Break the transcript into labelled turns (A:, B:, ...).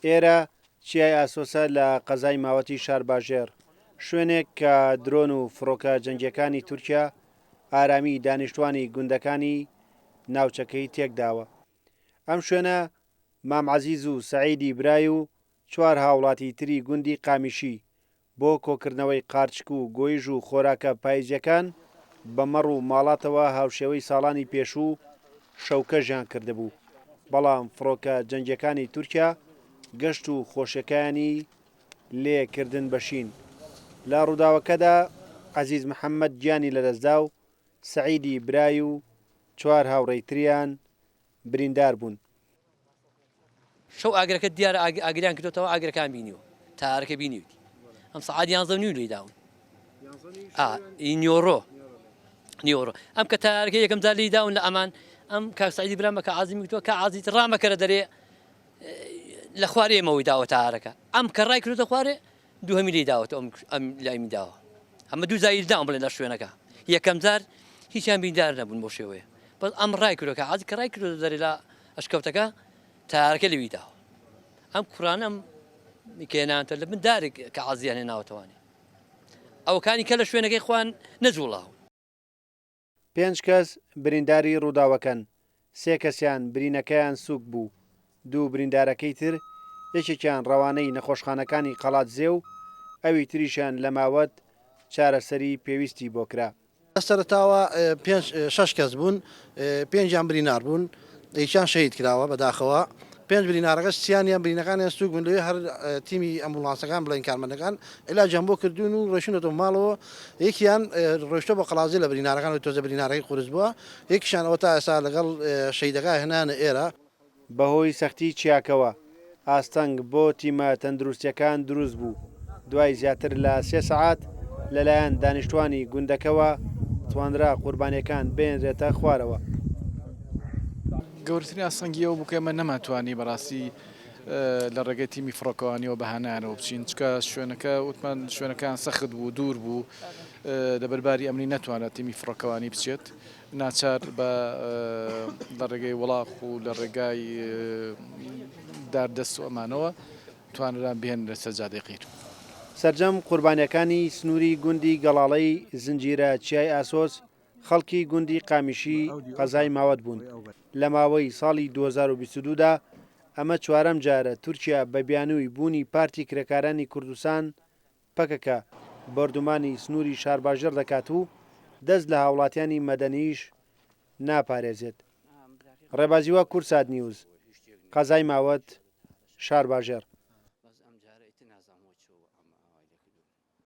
A: ئێرە چیای ئاسۆسە لە قەزای ماوەتی شارباژێڕ، شوێنێک کە درۆن و فڕۆکە جەنگییەکانی تورکیا ئارامی دانیشتوانی گوندەکانی ناوچەکەی تێکداوە. ئەم شوێنە مام عەزیز و سەعیدی برای و چوار هاوڵاتی تری گوندی قامیشی بۆ کۆکردنەوەی قارچک و گۆیژ و خۆراکە پایزییەکان بە مەڕ و ماڵاتەوە هاوشێوەی ساڵانی پێشوو شەوکەژیان کردبوو، بەڵام فڕۆکە جەنگییەکانی تورکیا گەشت و خۆشیەکایانی لێ کردن بە شین. لە ڕووداوەکەدا عەزیز محەمەد گیانی لەدەستدا و سەعیدی برای و چوار هاوڕێی تریان بریندار بوون.
B: شەو ئاگرەکە دیارە ئاگریان کردوتەوە ئاگرەکان بینیوە تارەکە بینیوتی ئەم سەعات یانزە نیو لێی داون نیۆڕۆ نیۆڕۆ ئەم کە تارەکە یەکەم جار لێی داون لە ئەمان ئەم کاک سعیدی برام کە عازمی وتوە کە عازیت ڕامەکەرە دەرێ لە خوارێ ئێمەوەی داوە تارەکە ئەم کە ڕای کردوتە خوارێ دووهەمی لێی داوەتەوە ئەم ئەم لای من داوە ئەمە دوو جار داوم بڵێ لە شوێنەکە یەکەم جار هیچیان بیندار نەبوون بۆ شێوەیە بەس ئەم ڕای کردوە کە عادی کە ڕای کردوە دەرێ لە ئەشکەوتەکە تارەکە لەوی داوە ئەم کوڕانەم کێنانتە لە بن دارێک کە عازیان هێناوەتەوانی ئەوکانی کە لە شوێنەکەی خوان نەجوڵاون.
A: پێنج کەس برینداری رووداوەکەن، سێ کەسیان برینەکەیان سووک بوو، دوو بریندارەکەی تر یەکێکیان رەوانەی نەخۆشخانەکانی قەڵادزێ و ئەوی تریشیان لە ماوەت چارەسەری پێویستی بۆ کرا.
C: لە سەرەتاوە پێنج شەش کەس بوون، پێنجیان برینار بوون، یەکیان شەهید کراوە بەداخەوە، پێنج برینارەکەش سیانیان برینەکانیان سووک بوون، لەوێ هەر تیمی ئەمبوڵانسەکان بڵێین کارمەندەکان عیلاجیان بۆ کردوون و ڕۆیشتوونەتەوە ماڵەوە، یەکیان ڕۆیشتووە بۆ قەڵادزێ لە برینارەکان ئەوی تۆزێ برینارەکەی قورس بووە، یەکیشیان ئەوە تا ئێستا لەگەڵ شەهیدەکە هێنایانە ئێرە.
A: بەهۆی سەختی چیاکەوە ئاستەنگ بۆ تیمە تەندروستییەکان دروست بوو، دوای زیاتر لە سێ سەعات لەلایەن دانیشتوانی گوندەکەوە توانرا قوربانییەکان بهێنرێتە خوارەوە.
D: گەورەترین ئاستەنگی ئەوە بوو کە ئێمە نەمانتوانی بەڕاستی لە ڕێگەی تیمی فڕۆکەوانیەوە بە هانایانەوە بچین، چونکە شوێنەکە وتمان شوێنەکان سەخت بوو، دوور بوو، لەبەر باری ئەمنی نەتوانرا تیمی فڕۆکەوانی بچێت. ناچار بە لە ڕێگەی وڵاخ و لە ڕێگای دار دەست و ئەمانەوە توانران بهێنرێت سەر جادەی قیر.
A: سەرجەم قوربانیەکانی سنووری گوندی گەڵاڵەی زنجیرە چیای ئاسۆس خەڵکی گوندی قامیشی قەزای ماوەت بوون، لە ماوەی ساڵی 2022 دا ئەمە چوارەم جارە تورکیا بە بیانووی بوونی پارتی کرێکارانی کوردستان پەکەکە بۆردومانی سنووری شارباژێڕ دەکات و دەست لە هاوڵاتیانی مەدەنیش ناپارێزێت. ڕێباز هیوا کوردسات نیوز، قەزای ماوەت، شارباژێڕ.